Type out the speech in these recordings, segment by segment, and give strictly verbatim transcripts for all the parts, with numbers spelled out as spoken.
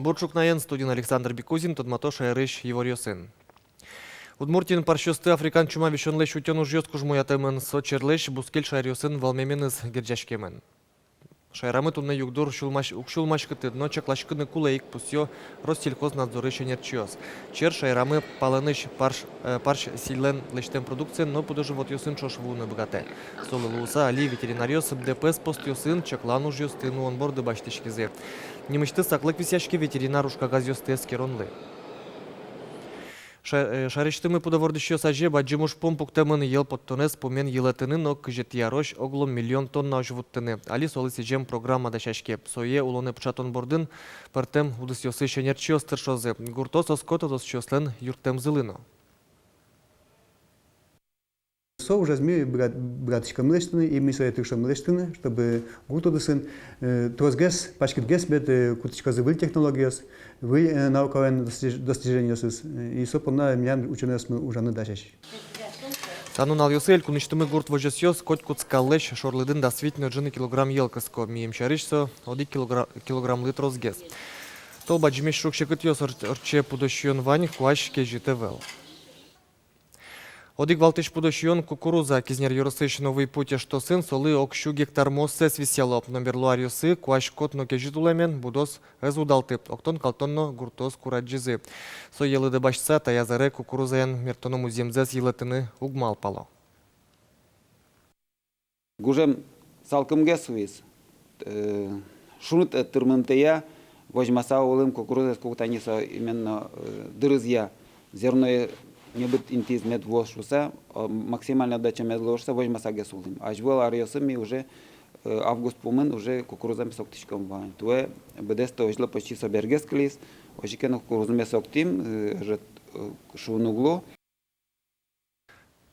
Бур ӵукнаен, студиын Александр Бекузин, тодмато шаерысь иворъёсын. Удмуртиын парсьёсты африкан чума висёнлэсь утён ужъёс кужмоятэмын. Со черлэсь бускель шаеръёсын вӧлмеменыз герӟаськемын. Шаерамы туннэ югдур сюлмась-, уг сюлмаськыты, но чакласькыны кулэ ик, пусъё Россельхознадзорысь ӧнерчиос. Чер шаерамы палэнысь парсь, э, парсь сӥлен лэсьтэм продукциен но пудо-животъёсын ӵош вуыны быгатэ. Солы луыса али ветеринаръёс ДПС постъёсын чаклан ужъёсты нуон борды басьтӥськизы. Нимысьтыз саклык висъяське ветеринар ужкагазъёсты эскеронлы. Ша-, э, шаерысьтымы пудо вордӥсьёс азе бадӟым ужпум пуктэмын: йӧл поттонэз пумен йылэтыны но кызетӥ арозь оглом миллион тоннаозь вуттыны. Али солы сӥзем программа дасяське. Сое улонэ пыӵатон бордын пӧртэм удысъёсысь ӧнерчиос тыршозы. Гуртоос оско тодосчиослэн юрттэмзылы но. Со ужез ми быгат-, быгатӥськом лэсьтыны, и ми сое тыршом лэсьтыны, чтобы гурт удысын, э, тросгес, паськытгес мед, э, кутӥськозы выль технологиос, выль, э, наукалэн достиж-, достижениосыз, э, и со понна милям учёнойёсмы ужаны дасесь. Та нуналъёсы элькунысьтымы гурт возёсъёс котькуд скаллэсь шорлыдын дас вить но ӝыны килограмм йӧл кыско, мием сярысь со одӥг килогра-, килограммлы тросгес. Тол бадӟымесь шуг-секытъёс ор-, ортче пудо сиён вань, куазь кезьыт ӧвӧл. Одӥг валтӥсь пудо сиён кукуруза. Кизнер ёросысь Новый Путь эштосын солы ог сю гектар муоссэс висъяло. Но берло аръёсы куазь кот но кезьыт улэмен, будос ӧз удалты. Октон-калтон но гуртоос курадӟизы. Сое лыдэ басьтыса, таяз аре кукурузаен мертоно музъемзэс йылэтыны уг малпало. Гужем салкымгес вуиз. Э, шуныт, э, тырмымтэя возьмаса улӥм кукурузаез, куке тани со именно, э, дырызъя, зерное небыт интыез мед вуоз шуыса, э, максимальной отдача мед луоз шуыса, возьмасагес улӥм. Азьвыл аръёсы ми уже, э, август пумын уже кукурузамес октӥськом вань. Туэ быдэстэ озьы ло, почти собере гес кылиз, озьы ке но кукурузамес октӥм, э, ӧжыт, э, шуыны уг лу.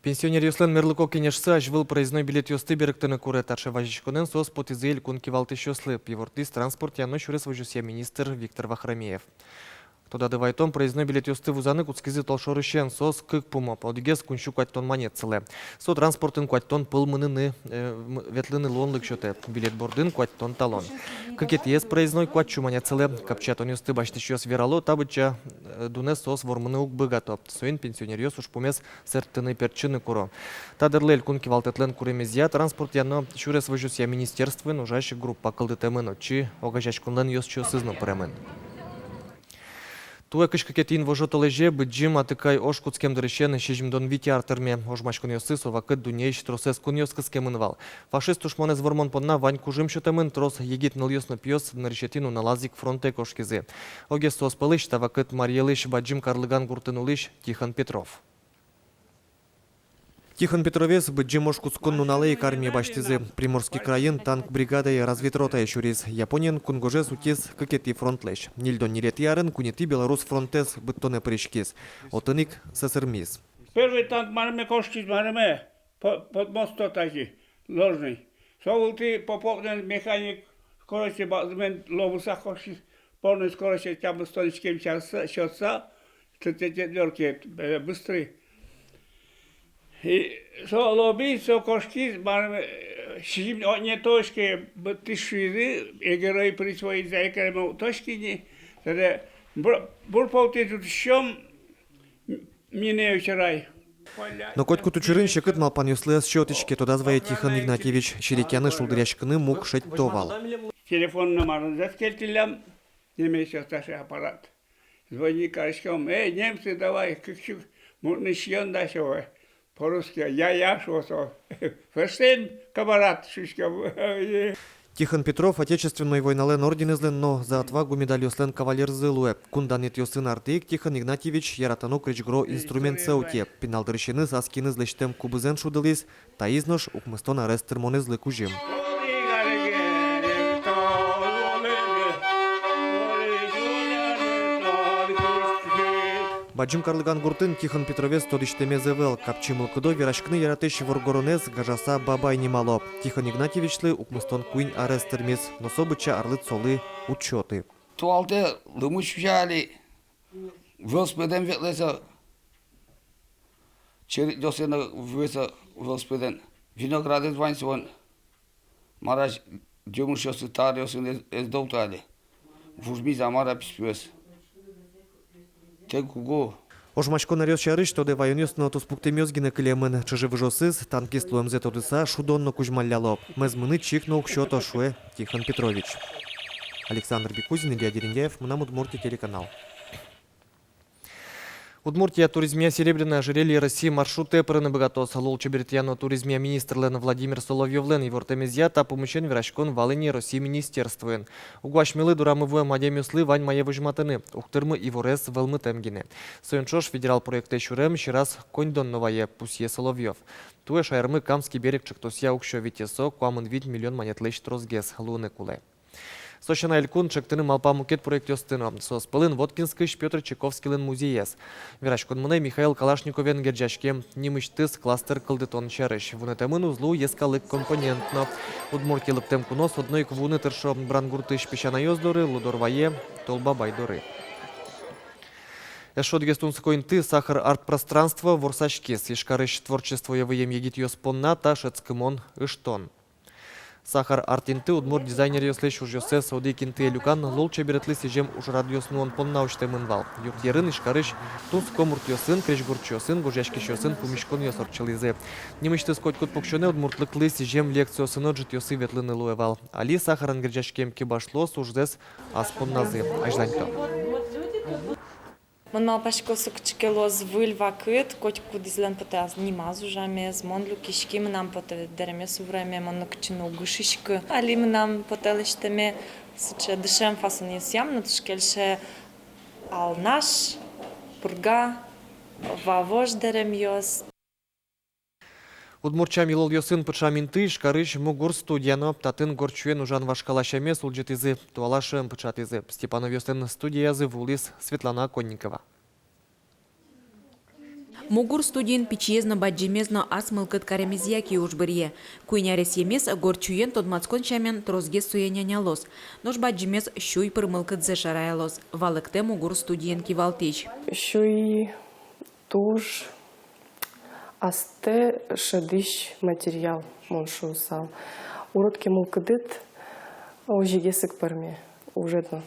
Пенсионеръёслэн мерлыко кенешсы азьвыл проездной билетъёсты берыктыны куре. Таӵе вазиськонэн соос потӥзы элькун кивалтӥсьёслы, ивортӥз транспортъя но сюрес возёсъя министр Виктор Вахромеев. Тодады вайтом, проездной билетъёсты вузаны кутскизы толшорысен, соос кык пумо, одӥгез куинь сю куатьтон манет сылэ. Со транспортын куатьтон пол мыныны, э, м-, ветлыны луонлык сётэ, билет бордын куатьтон талон. Кыкетӥез проездной куать сю манет сылэ. Капчиятонъёсты басьтӥсьёс верало, та быдӟа, э, дунэз соос вормыны уг быгато. Соин пенсионеръёс ужпумез сэрттыны-пертчыны куро. Та дырлы элькун кивалтэтлэн куремезъя, транспортъя но сюрес возёсъя министерствоын ужась группа кылдытэмын, отчы огазеяськонлэн ёзчиосыз но пыремын. Туэ кызь кыкетӥ инвожо толэзе Быдӟым Атыкай ож кутскем дырысен сизьымдон вить ар тырме. Ожмаськонъёсы со вакыт дуннеысь тросэз кунъёс кыскемын вал. Фашист тушмонэз вормон понна вань кужым сётэмын, трос егит нылъёс но пиос нырысетӥ нуналаз ик фронтэ кошкизы. Огез соос пӧлысь та вакыт Марий Элысь Бадӟым Карлыган гуртын улӥсь Тихон Петров. Тихон Петровез Быдӟым ож кутскон нуналэ ик армие басьтӥзы. Приморский крайын танк бригадае разведротае сюриз. Япониен кунгожез утиз кыкетӥ фронтлэсь. Ньыльдон ньылетӥ арын куинетӥ Белорус фронтэз быдтонэ пыриськиз. Отын ик сӧсырмиз. Первый танк марыме кошкиз, марыме, по-, под мостом тазьы, ложный. Со вылтӥ Поповлэн механик, короче, бадӟымын лобыса кошкиз, полной скоростьсэ тямыстон иськем сяса, сётса, т-, т-, четвёркае, э, быстрый. И со лобӥз, со кошкиз, марыме, э, сизьым одне точкае быдтӥз шуизы, эгерой присвоить заикарем точки ни, тогда бур-, бур полтӥз утӥсьём, Мине вчера. Но котькуд учырын секыт малпанъёслы ӧз сётӥське, тодаз вае Тихон Игнатьевич. Серекъяны, шулдыръяськыны муг шедьто вал. Телефон номерзэс кельтӥллям, немецъёс таӵе аппарат. Звони кариськом: «Эй, немцы, давай, кык сю муртны сиён дасьтэ». По-русски: «Я, я», шуо со. Ферштейн, камрад, шуиськом. Тихон Петров Отечественной войналэн орденэзлэн но «За отвагу» медальёслэн кавалерзы луэ. Кун данъетъёсын артэ ик Тихон Игнатьевич яратоно крезьгуро инструментсэ уте. Пинал дырысеныз ас киыныз лэсьтэм кубызэн шудылӥз, таиз нош укмыстон арес тырмонэзлы кузьым. Бадӟым Карлыган гуртын Тихон Петровез тодӥсьтэмез ӧвӧл. Капчи мылкыдо вераськыны яратӥсь воргоронэз гажаса бабай нимало. Тихон Игнатьевичлы укмыстон куинь арес тырмиз, но со быдӟа арлыд солы уд сёты. Туалте лымы сюся али, велосипедэн ветлэ со. Черетъёсын вуэ со велосипедэн. Виноградэз вань солэн. Мар-а, ӟемышъёсыз та аръёсын эз, эз довты али. Вужбиз-а, мар-а писпуэз? Тэк уго. Ожмаськон аръёс сярысь тодэ ваёнъёс но туспуктэмъёс гинэ кылемын. Чыжы-выжыосыз, танкист луэмзэ тодыса, шудон но кузьмалляло. Мӧзмыны чик но уг сёто, шуэ Тихон Петрович. Александр Бекузин, Илья Дерендяев, «Мынам Удмуртие» телеканал. Удмуртия туризмъя «Серебряное ожерелье России» маршрутэ пырыны быгатоз. Лулчеберетъя но туризмъя министрлэн Владимир Соловьёвлэн ивортэмезъя, та пумысен вераськон вал ини Россия министерствоен. Уго асьмелы дорамы вуэм адямиослы вань мае возьматыны, уг тырмы иворез вӧлмытэм гинэ. Соин ӵош федерал проектэ сюрем сьӧраз коньдон но вае, пусъе Соловьёв. Туэ шаермы Камский берег ӵектосъя уксё витё, со куамын вить миллион манетлэсь тросгес луыны кулэ. Со сяна, элькун ӵектыны малпа мукет проектъёсты но. Соос пӧлын Воткинскысь Пётр Чайковскийлэн музеез. Вераськон мынэ Михаил Калашниковен герӟаськем нимысьтыз кластер кылдытон сярысь. Вунэтэмын уз луы йӧскалык компонент но. Удмуртие лыктэм куноос одно ик вуыны тыршо Брангуртысь песянайёс доры, Лудорвае Толбабай доры. Эшшо одӥгез тунсыко инты, «Сахар» арт-пространство ворсаськиз. Ижкарысь творчествое выем егитъёс понна та шӧдскымон ыштон. «Сахар» арт-инты удмурт дизайнеръёслэсь ужъёссэс одӥг интые люкан, лулчеберетлы сӥзем ужрадъёс нуон понна усьтэмын вал. Юртъерын, Ижкарысь тунсыко муртъёсын, крезьгурчиосын, гожъяськисьёсын пумиськонъёс ортчылӥзы. Нимысьтыз котькуд пуксёнэ удмуртлыклы сӥзем лекциосы но ӝытъёсы ветлыны луэ вал. Али «Сахарын» герӟаськем кибашлыос ужзэс ас понназы азьланьто. Мон малпасько, со кыӵе ке луоз выль вакыт, котькудӥзлэн потэ нимаз ужамез, мон люкиськи, мынам потэ дэремъёсы вураме, мон нокытчы но уг ышиськы. Али мынам потэ лэсьтэме сыӵе дышем фасонъёсъям но, туж кельше Алнаш, Пурга, Вавож дэремъёс. Удмурт сям-йылолъёсын пыӵам инты Ижкарысь «Мугур» студия но. Татын горд сюен ужан вашкала сямез улӟытӥзы, туала шӧм пыӵатӥзы. Степановъёслэн студиязы вуылӥз Светлана Оконникова. «Мугур» студиын пичиез но, бадӟымез но ас мылкыд каремезъя киуж быръе. Куинь аресъемез горд сюен тодматскон сямен тросгес сое нянялоз. Нош бадӟымез сюй пыр мылкыдзэ шараялоз, валэктэ «Мугур» студиен кивалтӥсь. Сюй туж астэ шӧдӥсь материал, мон шуысал. Урод ке мылкыдыд, озьыгес ик пӧрме ужед но.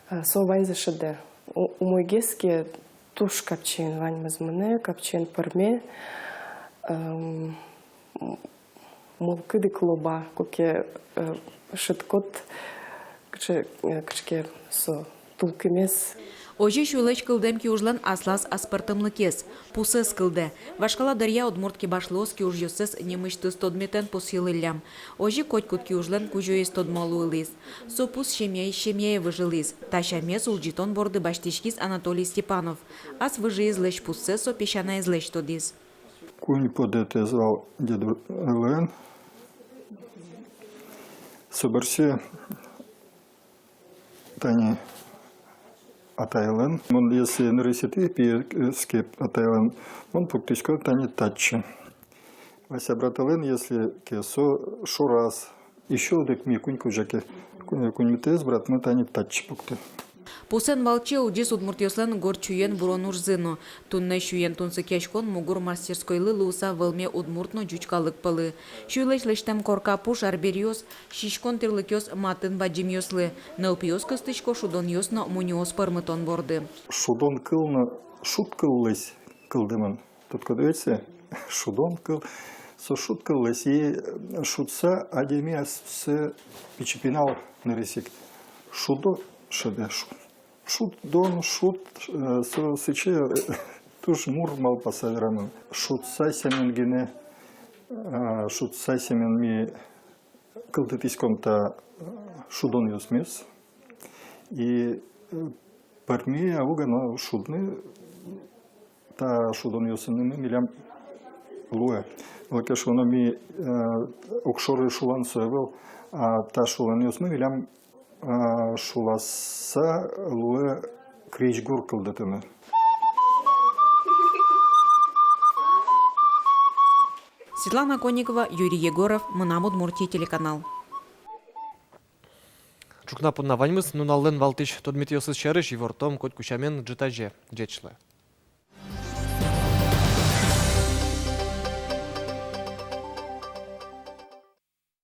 Э, со ваньзэ шӧдэ. У-, умойгес ке, туж капчиен ваньмыз мынэ, капчиен пӧрме. Эм, мылкыд ик лоба, куке, э, шӧдӥськод, кыӵе, э, кыӵе ке со тулкымез. Озьы сюйлэсь кылдэм киужлэн аслаз аспӧртэмлыкез — пусэз кылдэ. Вашкала дыръя удмурт кибашлыос киужъёссэс нимысьтыз тодметэн пусйылӥллям. Озьы котькуд киужлэн кузёез тодмо луылӥз. Со пус семьяысь семьяе выжылӥз. Та сямез улӟытон борды басьтӥськиз Анатолий Степанов. Ас выжыезлэсь пуссэ со песянаезлэсь тодӥз. Куинь подэтэз вал дедулэн. Собере тани атайлэн. Мон если нырысетӥ пиез ке атайлэн, мон пуктӥсько тани татчы. Вася браталэн если ке, со шораз. Ещё одӥг ми куинь кузя ке, ку-, куиньметӥез братмы тани татчы пуктэ. Пусэн валче улӟиз удмуртъёслэн горд сюен вурон ужзы но. Туннэ сюен тунсыкъяськон «Мугур» мастерскойлы луыса вӧлме удмурт но ӟуч калык пӧлы. Сюйлэсь лэсьтэм корка пуш, арбериос, сиськон тӥрлыкъёс матын бадӟымъёслы. Нылпиос кыстӥсько шудонъёс но мунёос пӧрмытон борды. Шудон кыл но шуд кыллэсь кылдэмын. Тодӥськод-а, шудон кыл, со шуд кыллэсь, и, э, шудса адями ассэ, пичи пинал нырысь ик шудо шӧдэ, шу-, шудон, шуд, э, со сыӵе, э, туж мур малпаса верамын. Шудса сямен гинэ, э, шудса сямен ми кылдытӥськом та, э, шудонъёсмес. И, э, пӧрме-а, уг-а, но шудны та шудонъёсынымы милям луэ. Малы ке шуоно, ми, э, огшоры шулан со ӧвӧл, а та шуланъёсмы милям, э, шуласа луэ крезьгур кылдытыны. Светлана Конникова, Юрий Егоров, «Мынам Удмуртие» телеканал. Ӵукна понна ваньмыз. Нуналлэн валтӥсь тодметъёсыз сярысь ивортом котьку сямен ӝытазе. Ӟеч луэ.